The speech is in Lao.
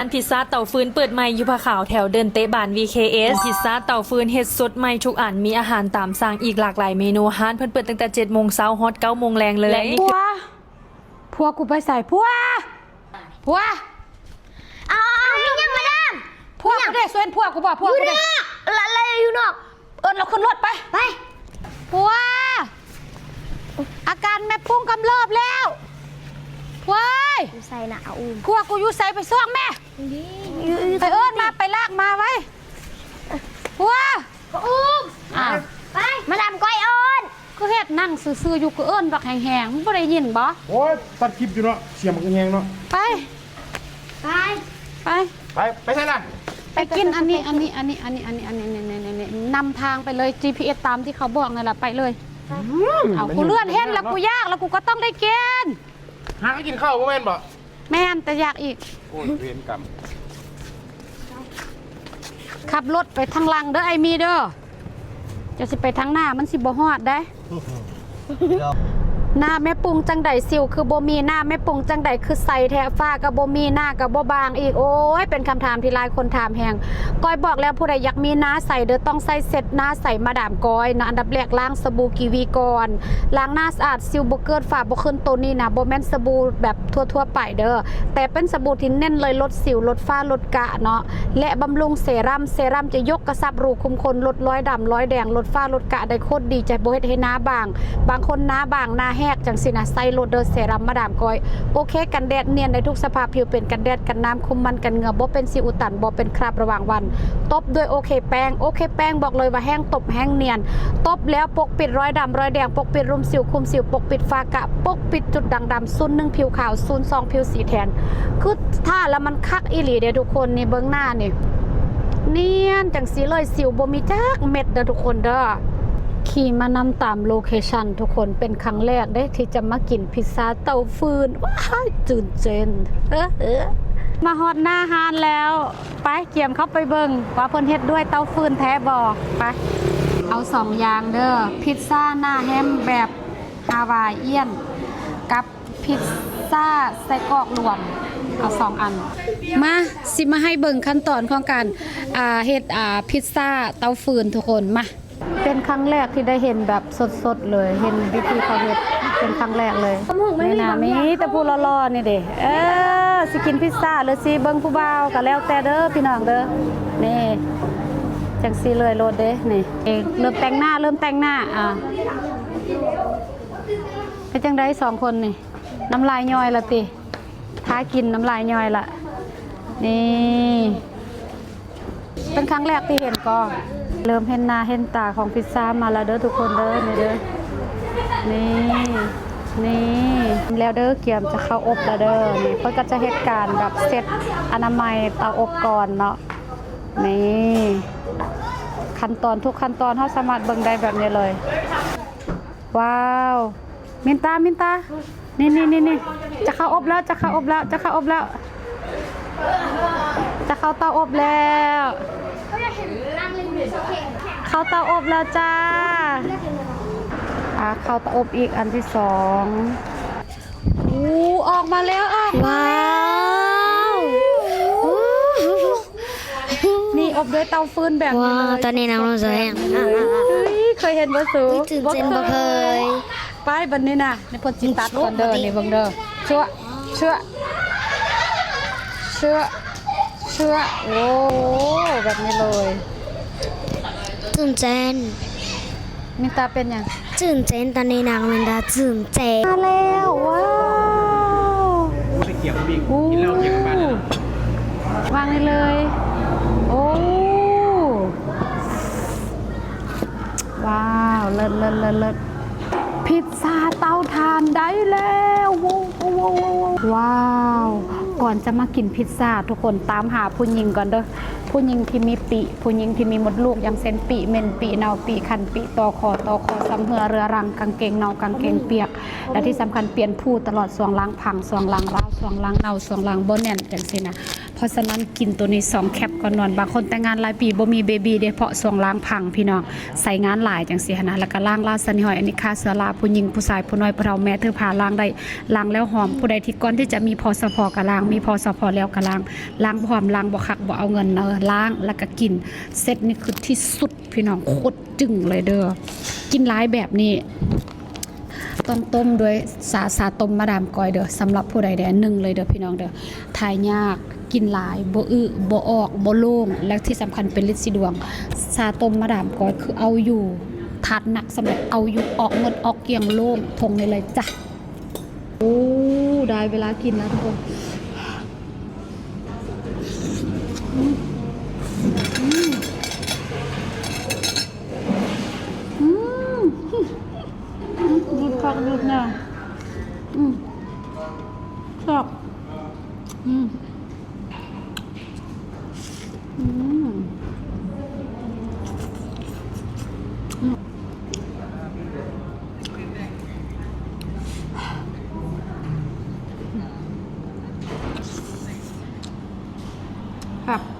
ຮ້ານພິຊຊາເຕົາຟືນເປີດໃໝ່ຢູ່ຜາຂາວ ແຖວເດີ່ນເຕະບານ ວີເຄເອສ ພິຊຊາເຕົາຟືນເຮັດສົດໃໝ່ທຸກອັນ ມີອາຫານຕາມສັ່ງອີກຫຼາກຫຼາຍເມນູ. ຮ້ານເພິ່ນເປີດຕັ້ງແຕ່ເຈັດໂມງເຊົ້າຮອດເກົ້າໂມງແລງເລີຍ. ແລະນີ້ຄື ຜົວ ຜົວກູໄປໃສ? ຜົວ ຜົວ ອ້າວ ມີຫຍັງມາດາມ? ຜົວກູເດ້ ສວນຜົວກູບໍ່? ຜົວກູເດ້ ລະ ລະຢູ່ນອກ. ເອີ້ນລາວຂຶ້ນລົດໄປ ໄປ. ຜົວ ອາການແມ່ປຸ້ງກຳເລີບແລ້ວ ຜົວເອີຍ. ຢູ່ໃສນະອາອູມ? ຜົວກູຢູ່ໃສ? ໄປສ່ອງແມ່. ຢູ່ ຢູ່ ໄປເອີ້ນມາ ໄປລາກມາໄວ. ຜົວ ອາອູມ ອ້າວ ໄປ ມາດາມກ້ອຍເອີ້ນ. ຄືເຮັດນັ່ງຊື່ໆຢູ່ ຄືເອີ້ນບັກແຮງໆ ມັນບໍ່ໄດ້ຍິນບໍ? ໂອ້ຍ ຕັດຄລິບຢູ່ເນາະ ສຽງບັກແຮງເນາະ. ໄປ ໄປ ໄປ ໄປ ໄປໃສລະ? ໄປກິນອັນນີ້ ອັນນີ້ ອັນນີ້ ອັນນີ້ ອັນນີ້ ອັນນີ້ ນຳທາງໄປເລີຍ ຈີພີເອສຕາມທີ່ເຂົາບອກນັ້ນລະ ໄປເລີຍ. ອືມ ເອົາ ມັນ ກູເລື່ອນເຫັນລະ ມັນ ກູຢາກລະ ກູກໍຕ້ອງໄດ້ກິນ. ຫາກິນເຂົ້າບໍ່ແມ່ນບໍ? ແມ່ນ ແຕ່ຢາກອີກ. ໂອ້ຍ ເວນກຳ. ຂັບລົດໄປທາງຫຼັງເດີ ອ້າຍມີເດີ. ເຈົ້າຊິໄປທາງໜ້າ ມັນຊິບໍ່ຮອດໃດ. ໜ້າແມ່ປຸງຈັ່ງໃດ ສິວຄືບໍ່ມີ? ໜ້າແມ່ປຸງຈັ່ງໃດ ຄືໃສແທ້? ຟ້າກໍບໍ່ມີ ໜ້າກໍບໍ່ບາງອີກ. ໂອ້ຍ ເປັນຄຳຖາມທີ່ຫຼາຍຄົນຖາມແຮງ. ກ້ອຍບອກແລ້ວ ຜູ້ໃດຢາກມີໜ້າໃສເດີ ຕ້ອງໃຊ້ເຊັດໜ້າໃສມາດາມກ້ອຍເນາະ. ອັນດັບແລກ ລ້າງສະບູກີວີກ່ອນ ລ້າງໜ້າສະອາດ ສິວບໍ່ເກີດ ຝາບໍ່ຂຶ້ນ. ໂຕນີ້ນະ ບໍ່ແມ່ນສະບູແບບທົ່ວໆໄປເດີ ແຕ່ເປັນສະບູທີ່ເນັ້ນເລີຍ ລົດສິວ ລົດຟ້າ ລົດກະເນາະ ແລະ ບຳລຸງເຊຣຳ. ເຊຣຳຈະຍົກກະຊັບຮູຂຸມຂົນ ລົດລອຍດຳລອຍແດງ ລົດຟ້າລົດກະໄດ້ໂຄດດີ ຈະບໍ່ເຮັດໃຫ້ໜ້າບາງ. ບາງຄົນໜ້າບາງ ໜ້າແຫກຈັ່ງຊີ້ນະ ໃຊ້ໂລດເດີ ເຊຣຳມາດາມກ້ອຍ. ໂອເຄ ກັນແດດ ນຽນໄດ້ທຸກສະພາບຜິວ ເປັນກັນແດດ ກັນນ້ຳ ຄຸມມັນ ກັນເຫຍື້ອ ບໍ່ເປັນສິວອຸດຕັນ ບໍ່ເປັນຄາບລະຫວ່າງວັນ. ຕົບດ້ວຍໂອເຄແປ້ງ. ໂອເຄແປ້ງ ບອກເລີຍວ່າແຮງຕົບ ແຮງນຽນ. ຕົບແລ້ວປົກປິດຮອຍດຳຮອຍແດງ ປົກປິດລຸ່ມສິວ ຄຸມສິວ ປົກປິດຝ້າກະ ປົກປິດຈຸດດ່າງດຳ. ສູນໜຶ່ງ ຜິວຂາວ. ສູນສອງ ຜິວສີແທນ. ຄື ທາແລ້ວມັນຄັກອີ່ຫຼີເດ້ທຸກຄົນ. ນີ້ເບິ່ງໜ້ານີ້ ນຽນຈັ່ງຊີ້ເລີຍ ສິວບໍ່ມີຈັກເມັດເດີທຸກຄົນເດີ. ຂີ່ມານຳຕາມໂລເຄຊັນທຸກຄົນ ເປັນຄັ້ງແລກເດ້ທີ່ຈະມາກິນພິຊຊາເຕົາຟືນ. ວ້າຍ ຕື່ນເຕັ້ນ. ເອີ ເອີ ມາຮອດໜ້າຮ້ານແລ້ວ ໄປ ກຽມເຂົ້າໄປເບິ່ງວ່າເພິ່ນເຮັດດ້ວຍເຕົາຟືນແທ້ບໍ່. ໄປ ເອົາສອງຢ່າງເດີ ພິຊຊາໜ້າແຮມແບບຮາວາຍອຽນ ກັບ ພິຊຊາໄສ້ກອກລວມ ເອົາສອງອັນ. ມາ ຊິມາໃຫ້ເບິ່ງຂັ້ນຕອນຂອງການ ອ່າ ເຮັດ ອ່າ ພິຊຊາເຕົາຟືນທຸກຄົນ. ມາ ເປັນຄັ້ງແລກທີ່ໄດ້ເຫັນແບບສົດໆເລີຍ ເຫັນວິທີເຂົາເຮັດເປັນຄັ້ງແລກເລີຍ. ນີ້ນະ ມີແຕ່ຜູ້ຫຼໍ່ໆນີ້ເດ້. ເອີ ຊິກິນພິຊຊາ ຫຼື ຊິເບິ່ງຜູ້ບ່າວ ກໍແລ້ວແຕ່ເດີພີ່ນ້ອງເດີ. ນີ້ ຈັ່ງຊີ້ເລີຍໂລດເດ້. ນີ້ ເລີ່ມແຕ່ງໜ້າ ເລີ່ມແຕ່ງໜ້າ. ອ່າ ເປັນຈັ່ງໃດສອງຄົນນີ້? ນ້ຳລາຍຍ້ອຍລະຕິ? ຖ້າກິນນ້ຳລາຍຍ້ອຍລະ. ນີ້ ເປັນຄັ້ງແລກທີ່ເຫັນກໍ ເລີ່ມເຫັນໜ້າເຫັນຕາຂອງພິຊຊາມາລະເດີທຸກຄົນເດີ. ນີ້ເດີ ນີ້ ນີ້ ແລ້ວເດີ ກຽມຈະເຂົ້າອົບລະເດີ. ນີ້ ເພິ່ນກໍຈະເຮັດການແບບເຊັດອະນາໄມເຕົາອົບກ່ອນເນາະ. ນີ້ ຂັ້ນຕອນ ທຸກຂັ້ນຕອນເຮົາສາມາດເບິ່ງໄດ້ແບບນີ້ເລີຍ. ວ້າວ ມິນຕາ ມິນຕາ ນີ້ໆໆ ຈະເຂົ້າອົບແລ້ວ ຈະເຂົ້າອົບແລ້ວ ຈະເຂົ້າອົບແລ້ວ ຈະເຂົ້າເຕົາອົບແລ້ວ ເຂົ້າເຕົາອົບແລ້ວຈ້າ. ອ່າ ເຂົ້າເຕົາອົບອີກອັນທີສອງ. ໂອ້ ອອກມາແລ້ວ ອອກມາແລ້ວ. ວ້າວ ນີ້ອົບດ້ວຍເຕົາຟືນແບບນີ້ເລີຍ. ວ້າວ ຕອນນີ້ໜັງລົງສວຍແຮງ. ເຮີ້ຍ ເຄີຍເຫັນບໍ່ສູ? ຕື່ນເຕັ້ນບໍ່ເຄີຍ. ໄປ ບັດນີ້ນະ ໃຫ້ເພິ່ນຊິຕັດກ່ອນເດີ. ນີ້ເບິ່ງເດີ ເຊືອ ເຊືອ ເຊືອ ເຊືອ. ໂອ້ ແບບນີ້ເລີຍ. ຕື່ນເຕັ້ນ. ມິນຕາເປັນຫຍັງ? ຕື່ນເຕັ້ນ ຕອນນີ້ນາງມິນຕາຕື່ນເຕັ້ນ. ມາແລ້ວ ວ້າວ ໂອ້ ໄປກຽມອີກ ໂອ້ ກິນແລ້ວກຽມກັນບາດນີ້ ວາງໄດ້ເລີຍ. ໂອ້ ວ້າວ ເລີດ ເລີດ ເລີດ ເລີດ. ພິຊຊາເຕົາຖ່ານໄດ້ແລ້ວ. ວ້າວ ກ່ອນຈະມາກິນພິຊຊາ ທຸກຄົນຕາມຫາຜູ້ຍິງກ່ອນເດີ. ຜູ້ຍິງທີ່ມີປີ ຜູ້ຍິງທີ່ມີມົດລູກ ຢ່າງເຊັ່ນ ປີເໝັນ ປີເນົ່າ ປີຄັນ ປີຕໍ່ຄໍ່ ຕໍ່ຄໍ່ ຊຳເຮື້ອເຮືອລັງ ກາງເກງເນົ່າ ກາງເກງປຽກ ແລະ ທີ່ສຳຄັນປ່ຽນຜູຕະຫຼອດ ຊ່ວງລ່າງພັງ ຊ່ວງລ່າງລ້າວ ຊ່ວງລ່າງເນົ່າ ຊ່ວງລ່າງບໍ່ແໜ້ນ ຈັ່ງຊີ້ນະ. ເພ ເພາະສະນັ້ນກິນໂຕນີ້ສອງແຄັບກ່ອນນອນ. ບາງຄົນແຕ່ງງານຫຼາຍປີບໍ່ມີເບບີເດ້ ເພາະຊ່ວງລ້າງພັງພີ່ນ້ອງ ໃຊ້ງານຫຼາຍຈັ່ງຊີ້ຫັ້ນນະ. ແລ້ວກໍລ້າງລາຊະນິຫອຍ ອັນນີ້ຂ້າເຊື້ອລາ ຜູ້ຍິງ ຜູ້ຊາຍ ຜູ້ນ້ອຍ ຜູ້ເຖົ້າ ແມ່ ເທີພາ ລ້າງໄດ້ ລ້າງແລ້ວຫອມ. ຜູ້ໃດທີ່ກ່ອນທີ່ຈະມີ ພສພ ກໍລ້າງ ມີ ພສພ ແລ້ວກໍລ້າງ ລ້າງບໍ່ຫອມ ລ້າງບໍ່ຄັກ ບໍ່ເອົາເງິນເນີ ລ້າງ ແລ້ວກໍກິນ. ເຊັດນີ້ຄືທີ່ສຸດພີ່ນ້ອງ ໂຄດ ຈຶ່ງເລີຍເດີ. ກິນຫຼາຍແບບນີ້ຕ້ອງຕົ້ມດ້ວຍຊາ ຊາຕົ້ມມາດາມກ້ອຍເດີ. ສຳລັບຜູ້ໃດແດ່ ໜຶ່ງເລີຍເດີພີ່ນ້ອງເດີ ຖ່າຍຍາກ ກິນຫຼາຍ ບໍ່ອຶ ບໍ່ອອກ ບໍ່ໂລ່ງ ແລະທີ່ສຳຄັນເປັນລິດສີດວງ. ຊາຕົ້ມມາດາມກ້ອຍຄືເອົາຢູ່ ທາດໜັກສ່ຳໃດເອົາຢູ່ ອອກໝົດອອກກ້ຽງ ໂລ່ງຖົງນີ້ເລີຍຈ້ະ. ໂອ້ ໄດ້ເວລາກິນແລ້ວທຸກຄົນ. ອືມ ອືມ ອືມ ອືມ ດູດຄັກດູດແນ່ ອືມ ແຊບ ອືມ ອືມ ອືມ ແຊບ.